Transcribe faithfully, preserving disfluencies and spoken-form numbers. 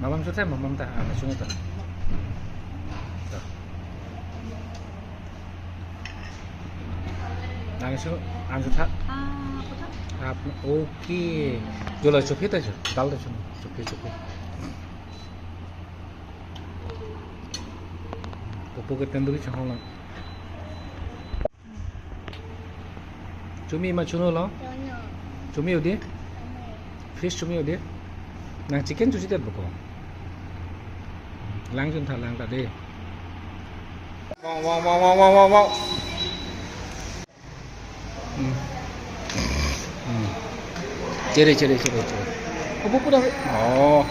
Mamam suthe, mamam ta, ah, sunu ta. Ta. Angsu, angsu tha. Ah, apa ta? Ah, okay. Jo la chophi ta jo, dal ta chophi, chophi, chophi. Popo ke tandoori chonghong lang. Chumi ma chunu lo? Chunu. Chumi odi? Chunu. Fish chumi odi? Nang chicken chusi det boko. Lang chun tha lang ta de. Wow, wow, wow, wow, wow, wow, wow. Hmm. Hmm. Chere, chere, chere, chere. Opo pura. Oh.